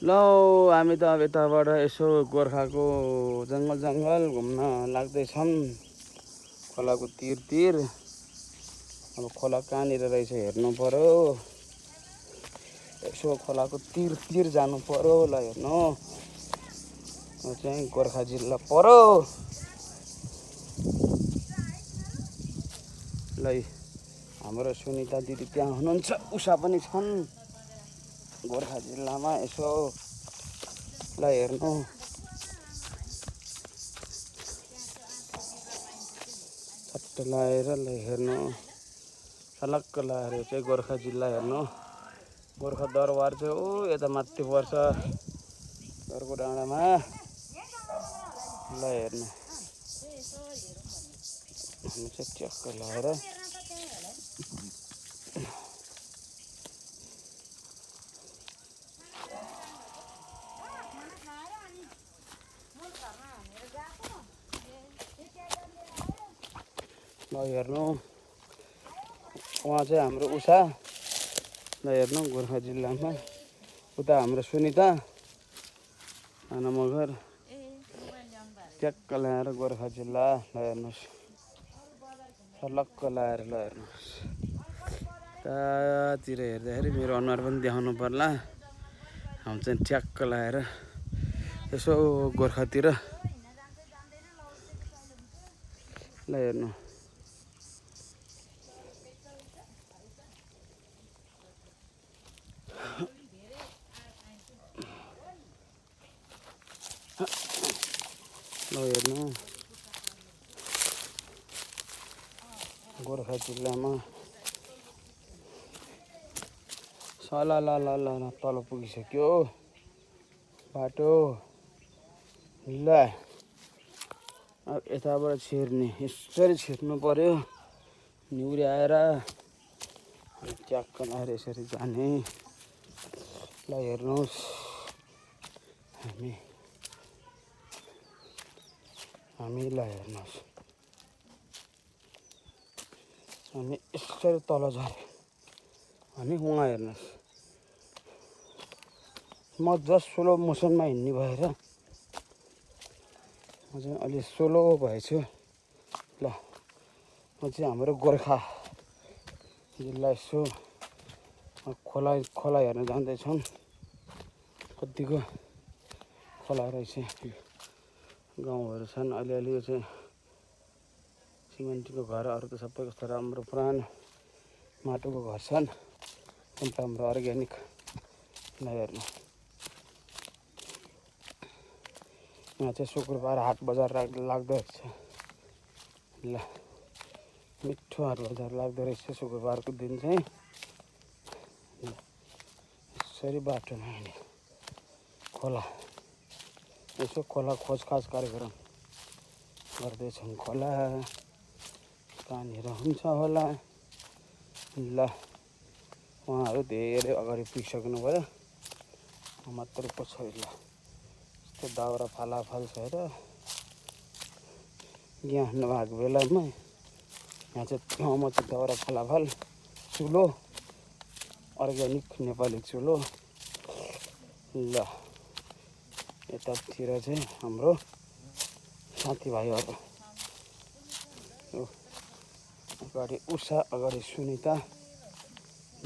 ल हामी त अब यताबाट यसो गोर्खाको जङ्गल घुम्न लाग्दैछौँ। खोलाको तिर अब खोला कहाँनिर रहेछ हेर्नु पर्यो। यसो खोलाको तिर जानु पर्यो। ल हेर्नु चाहिँ गोर्खा जिल्ला पर्यो। ल हाम्रो सुनिता दिदी त्यहाँ हुनुहुन्छ, उषा पनि छन् गोर्खा जिल्लामा। यसो ल हेर्नु छट्ट लाएर ल हेर्नु छलक्क लाएर चाहिँ गोर्खा जिल्ला हेर्नु। गोर्खा दरबार चाहिँ यता माथि पर्छ घरको डाँडामा। ल हेर्नु हामी चाहिँ ट्याक्क लाएर ल हेर्नु उहाँ चाहिँ हाम्रो उषा। ल हेर्नु गोर्खा जिल्लामा उता हाम्रो सुनिता आना मगर ट्याक्क ल्याएर गोर्खा जिल्ला। ल हेर्नुहोस् छलक्क लाएर ल हेर्नुहोस् यतातिर हेर्दाखेरि मेरो अनुहार पनि देखाउनु पर्ला। हामी चाहिँ ट्याक्क लाएर यसो गोर्खातिर ल हेर्नु ल हेर्नु गोर्खा जिल्लामा सला तल पुगिसक्यो बाटो। ल अब यताबाट छिर्ने यसरी छिर्नु पर्यो निहुर्याएर ट्याक्क लाएर यसरी जाने। ल हेर्नुहोस् हामी ल हेर्नुहोस् हामी यसरी तल झऱ्यो अनि उहाँ हेर्नुहोस् म जस्ट स्लो मोसनमा हिँड्ने भएर म चाहिँ अलि स्लो भएछु। ल म चाहिँ हाम्रो गोर्खा जिल्ला यसो खोला हेर्न जाँदैछौँ। कतिको खोला रहेछ गाउँहरू छन् अलिअलि चाहिँ सिमेन्टको घर, अरू त सबै कस्तो राम्रो पुरानो माटोको घर छन्। अन्त हाम्रो अर्ग्यानिक ल हेर्नु यहाँ चाहिँ शुक्रबार हाट बजार लाग्दो रहेछ। ल मिठो हाट बजार लाग्दो रहेछ शुक्रबारको दिन चाहिँ। यसरी बाटोमा हिँड्ने खोला यसो खोला खोजखाज कार्यक्रम गर्दैछौँ। खोला कहाँनिर हुन्छ होला। ल उहाँहरू धेरै अगाडि पुगिसक्नु भयो मात्र पछाडि। ल यस्तो दाउरा फालाफाल छ र यहाँ नभएको बेलामा यहाँ चाहिँ ठाउँमा चाहिँ दाउरा फालाफाल चुलो अर्ग्यानिक नेपाली चुलो। ल यतातिर चाहिँ हाम्रो साथीभाइहरू अगाडि उषा अगाडि सुनिता।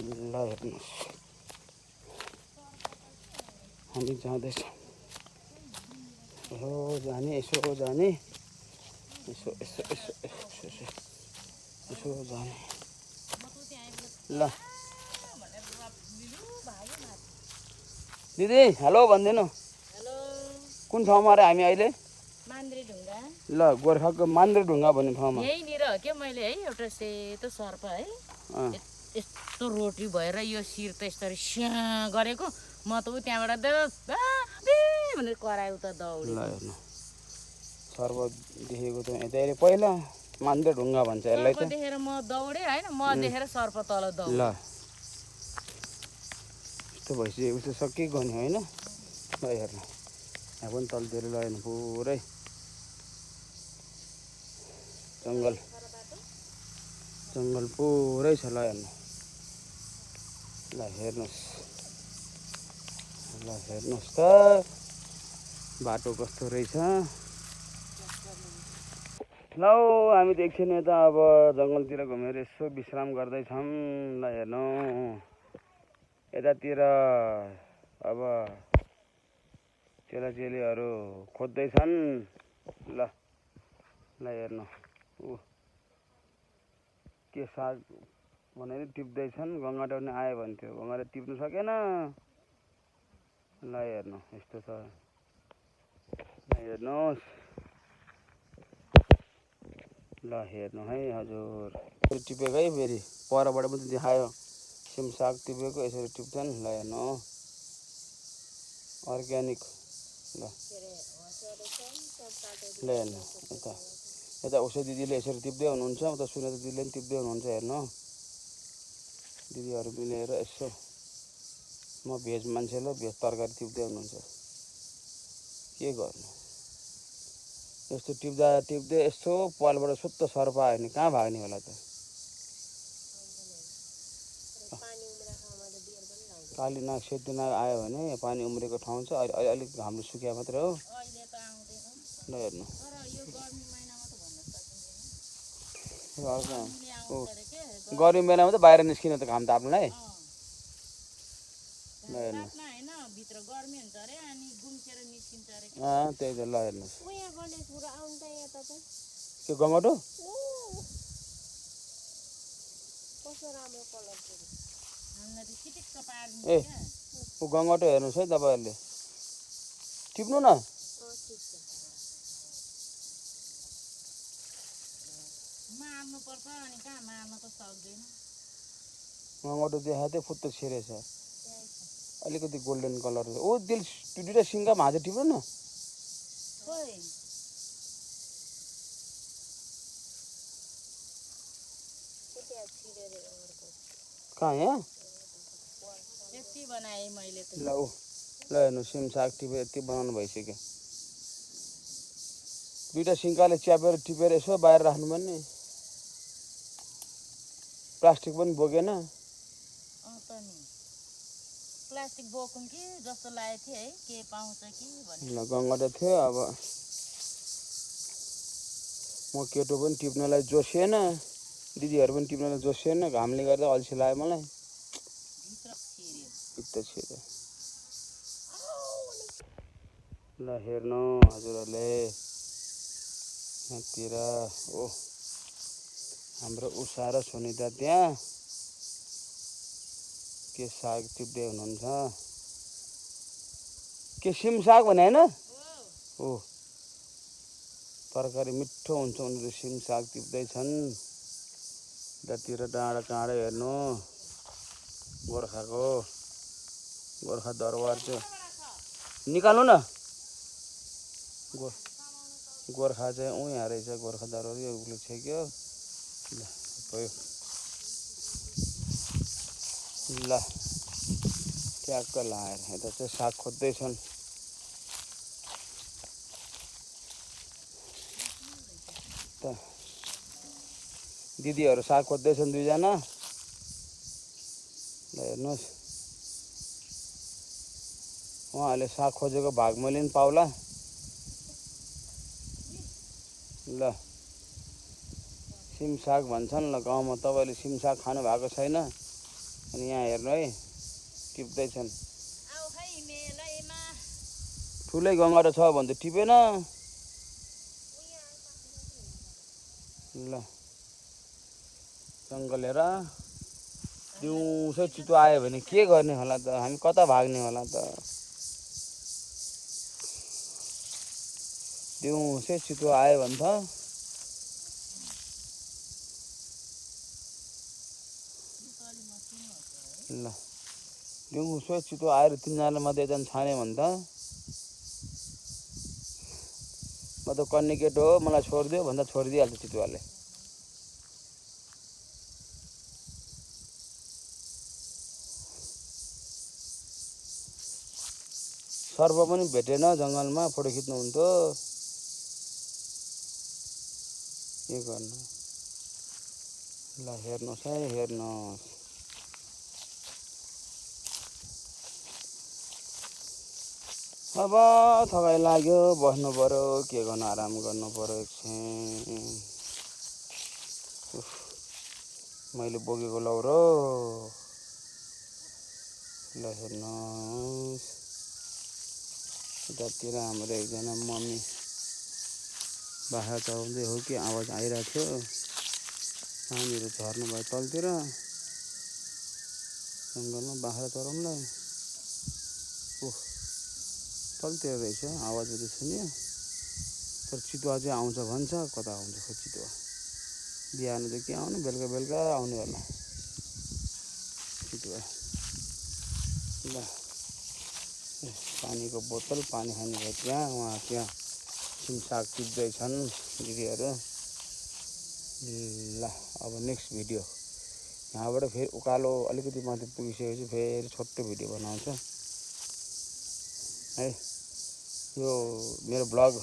ल हेर्नुहोस् हामी जाँदैछौँ यसो जाने यसो जाने। ल दिदी हेलो भनिदिनु कुन ठाउँमा रे हामी अहिले? मान्द्रेढुङ्गा। ल गोर्खाको मान्द्रेढुङ्गा भन्ने ठाउँमा यहीँनिर हो क्या मैले है एउटा सेतो सर्प है यस्तो रोटी भएर यो शिर त यसरी स्याँ गरेको म त ऊ त्यहाँबाट भनेर करायो उता दौडी। ल हेर्नु सर्प देखेको त धेरै पहिला मान्द्रेढुङ्गा भन्छ यसलाई त। देखेर म दौडेँ होइन म देखेर सर्प तल दौड। ल यस्तो भइसकेको चाहिँ सके गन्यो होइन। ल हेर्नु यहाँ पनि तलतिर ल हेर्नु पुरै जङ्गल पुरै छ। ल हेर्नु ल हेर्नुहोस् ल हेर्नुहोस् त बाटो कस्तो रहेछ। ल हामी त एकछिन यता अब जङ्गलतिर घुमेर यसो विश्राम गर्दैछौँ। ल हेर्नु यतातिर अब चेलाचेलीहरू खोज्दैछन्। ल ल हेर्नु ऊ के साग भनेर टिप्दैछन्। गङ्गाटा पनि आयो भन्थ्यो, गङ्गाटा टिप्नु सकेन। ल हेर्नु यस्तो छ। ल हेर्नुहोस्, ल हेर्नु है हजुर। टिपेको है, फेरि परबाट पनि देखायो सिमसाग टिपेको यसरी टिप्छन्। ल हेर्नु अर्ग्यानिक। ल ल हेर्नु यता यता उसै दिदीले यसरी टिप्दै हुनुहुन्छ, उता सुनेता दिदीले पनि टिप्दै हुनुहुन्छ। हेर्नु दिदीहरू मिलेर यसो म भेज मान्छेलाई भेज तरकारी टिप्दै हुनुहुन्छ। के गर्नु, यस्तो टिप्दा टिप्दै यस्तो पालबाट सुत्त सर्प आयो भने कहाँ भाग्ने होला त। काली नाग सेती नाग आयो भने पानी उम्रेको ठाउँ छ। अहिले अलिक घामले सुक्या मात्रै हो। ल हेर्नु गर्मी महिनामा त बाहिर निस्किन त घाम ताप्नुलाई। ल हेर्नु त्यही त। ल हेर्नुहोस् त्यो गङ्गटो ए ऊ गङ्गटो हेर्नुहोस् है तपाईँहरूले टिप्नु न। गङ्गटो देखाएको थियो फुत्त छिरेछ, अलिकति गोल्डन कलर ओ दिल दुइटा सिङ्गा भाँचो टिप्नु न। कहाँ यहाँ ल ऊ ल हेर्नु सिमसाग टिपेर यति बनाउनु भइसक्यो। दुइटा सिङ्काले च्यापेर टिपेर यसो बाहिर राख्नु पर्ने। प्लास्टिक पनि बोकेन। प्लास्टिक बोकौँ कि जस्तो लागेको थियो है, के पाउँछ कि भन्ने। ल गङ्गटा थियो। अब म केटो पनि टिप्नलाई जोसिएन, दिदीहरू पनि टिप्नलाई जोसिएन। घामले गर्दा अल्छी लाग्यो मलाई। भित्र छिर्यो। ल हेर्नु हजुरहरूले यहाँतिर ओ हाम्रो उषा र सुनिता त्यहाँ के साग टिप्दै हुनुहुन्छ। के सिमसाग भने होइन हो, तरकारी मिठो हुन्छ उनीहरू सिमसाग टिप्दैछन्। यतातिर डाँडा काँडा हेर्नु गोर्खाको गोर्खा दरबार चाहिँ निकाल्नु न। गोर्खा चाहिँ ऊ यहाँ रहेछ, गोर्खा दरबार यो उले छेक्यो। ल भयो ल ट्याक्क लाएर यता चाहिँ साग खोज्दैछन्। दिदीहरू साग खोज्दैछन् दुईजना। ल हेर्नुहोस् उहाँहरूले साग खोजेको भाग मैले पनि पाउला। ल सिमसाग भन्छन्। ल गाउँमा तपाईँले सिमसाग खानु भएको छैन अनि यहाँ हेर्नु है टिप्दैछन्। ठुलै गङ्गटा छ भने त टिपेन। ल जङ्गल हेर दिउँसै चितुवा आयो भने के गर्ने होला त, हामी कता भाग्ने होला त। दिउँसै चितुवा आयो भने त ल दिउँसै चितुवा आएर तिनजना मध्ये एकजना छाने भने त म त कन्ने केटो हो मलाई छोडिदियो भन्दा छोडिदिइहाल्छ चितुवाले। सर्प पनि भेटेन जङ्गलमा, फोटो खिच्नु हुन्थ्यो। के गर्नु। ल हेर्नुहोस् है हेर्नुहोस् अब थकाइ लाग्यो, बस्नु पर्यो, के गर्नु आराम गर्नु पर्यो एकछिन। मैले बोकेको लौरो ल हेर्नुहोस्, यतातिर हाम्रो एकजना मम्मी बाख्रा चराउँदै हो कि आवाज आइरहेको थियो। पानीहरू झर्नु भयो तलतिर जङ्गलमा बाख्रा चराउनुलाई। ओह तलतिर रहेछ आवाजहरू सुन्यो। तर चितुवा चाहिँ आउँछ भन्छ, कता आउँछ खै चितुवा। बिहान चाहिँ के आउनु, बेलुका बेलुका आउने होला चितुवा। ल पानीको बोतल, पानी खाने भयो त्यहाँ, उहाँ त्यहाँ सिमसाग टिप्दैछन् दिदीहरू। ल अब नेक्स्ट भिडियो यहाँबाट फेरि उकालो अलिकति माथि पुगिसकेपछि फेरि छोटो भिडियो बनाउँछ है। यो मेरो ब्लग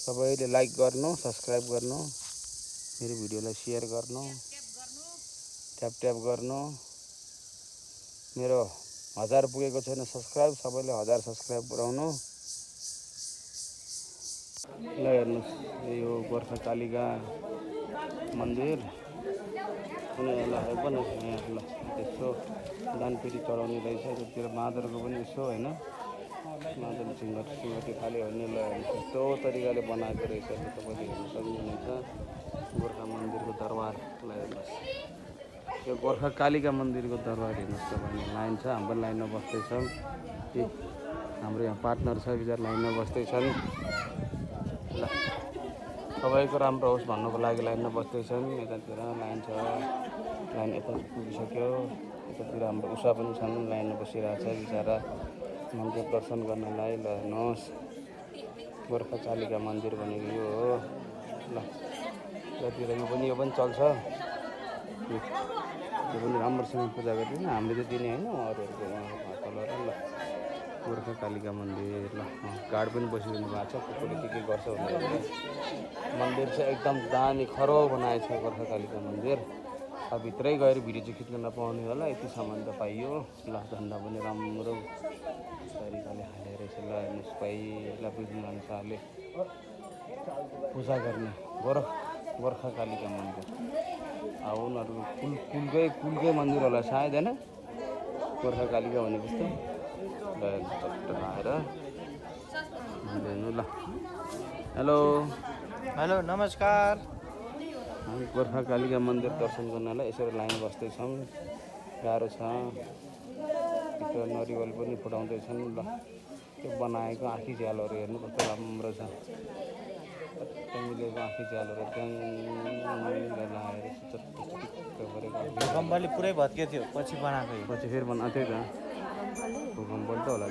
सबैले लाइक गर्नु, सब्सक्राइब गर्नु, मेरो भिडियोलाई सेयर गर्नु, ट्याप ट्याप गर्नु। मेरो 1000 पुगेको छैन सब्सक्राइब, सबैले 1000 सब्सक्राइब पुऱ्याउनु। ल हेर्नुहोस्, यो गोर्खा कालिका मन्दिर ल यसो दानपेटी चढाउने रहेछ। त्यतिर बाँदरको पनि यसो होइन, बाँदर सिङ्गटी खाले हेर्ने। ल यस्तो तरिकाले बनाएको रहेछ, तपाईँले हेर्नु सक्नुहुनेछ गोर्खा मन्दिरको दरबार। ल हेर्नुहोस्, यो गोर्खा कालिका मन्दिरको दरबार हेर्नुहोस् तपाईँले। लाइन छ, हाम्रो लाइनमा बस्दैछौँ। हाम्रो यहाँ पार्टनर छ, बिचरा लाइनमा बस्दैछन्। ल सबैको राम्रो होस् भन्नुको लागि लाइनमा बस्दैछन्। यतातिर लाइन छ, लाइन यता पुगिसक्यो। यतातिर हाम्रो उषा पनि छन्, लाइनमा बसिरहेछ बिचरा मन्दिर दर्शन गर्नलाई। ल हेर्नुहोस्, गोर्खा कालिका मन्दिर भनेको यो हो। ल यतातिर यो पनि चल्छ, यो पनि राम्रोसँग पूजा गरिदिनु। हामीले चाहिँ दिने होइन, अरूहरूको तल। ल गोर्खा कालिका मन्दिर। ल गार्ड पनि बसिरहनु भएको छ, कुकुरले के गर्छ भनेर। मन्दिर चाहिँ एकदम दामी खरो बनाएछ गोर्खा कालिका मन्दिर। अब भित्रै गएर भिडियो चाहिँ खिच्न नपाउने होला, यति सामान त पाइयो। ल झन्डा पनि राम्रो तरिकाले हालेर रहेछ। ल हेर्नुहोस्, पहिला बुझ्नु अनुसारले पूजा गर्ने गोर्खा कालिका मन्दिर। अब उनीहरूको कुलकै मन्दिर होला सायद होइन, गोर्खा कालिका भनेपछि त। ल चट्ट आएर हेर्नु। ल हेलो हेलो नमस्कार। हामी गोर्खा कालिका मन्दिर दर्शन गर्नलाई यसरी लाइन बस्दैछौँ। गाह्रो छ, भित्र नरिवल पनि फुटाउँदैछन्। ल त्यो बनाएको आँखी झ्यालहरू हेर्नु कस्तो राम्रो छ, मिलेको आँखी झ्यालहरू लगाएर चट्ट कम्बली पुरै भत्के थियो, पछि बनाएको। पछि फेरि बनाएको थियो त, भूकम्पल त होला।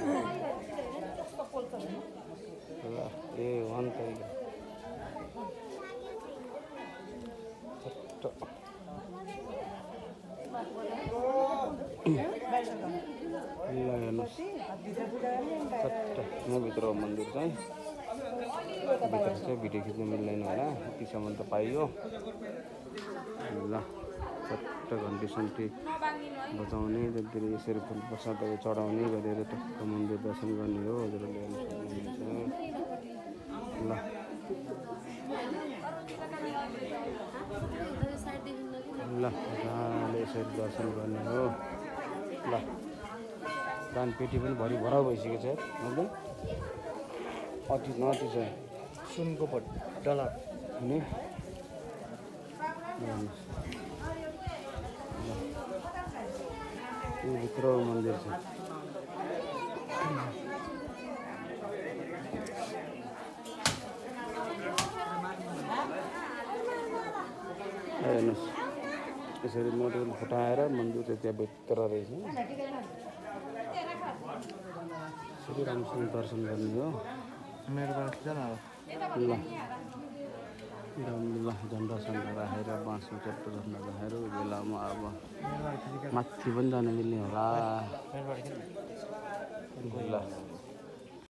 ल ए वान तरिका ल हेर्नुहोस्, चट्ट यहाँभित्र मन्दिर चाहिँ। भित्र चाहिँ भिडियो खिच्नु मिल्दैन होला, यतिसम्म त पाइयो। ल चट्ट घन्टी सन्टी बजाउने, त्यतिर यसरी फुल प्रसादहरू चढाउने गरेर टक्क मन्दिर दर्शन गर्ने हो। हजुरहरूले हेर्नु सक्नुहुन्छ। ल ल यसरी दर्शन गर्ने हो। ल दानपेटी पनि भरिभर भइसकेको छ एकदम, अति नअति छ। सुनको डलर नि यो भित्र मन्दिर छ। हेर्नुहोस्, यसरी नरिवल फुटाएर मन्दिर चाहिँ त्यहाँ भित्र रहेछ। यसरी राम्रोसँग दर्शन गर्ने हो। मेरोबाट खिच न। ल ल झन्डा सन्डा राखेर, बाँसमा चट्टो झन्डा राखेर बेलामा अब माथि पनि जान मिल्ने होला। ल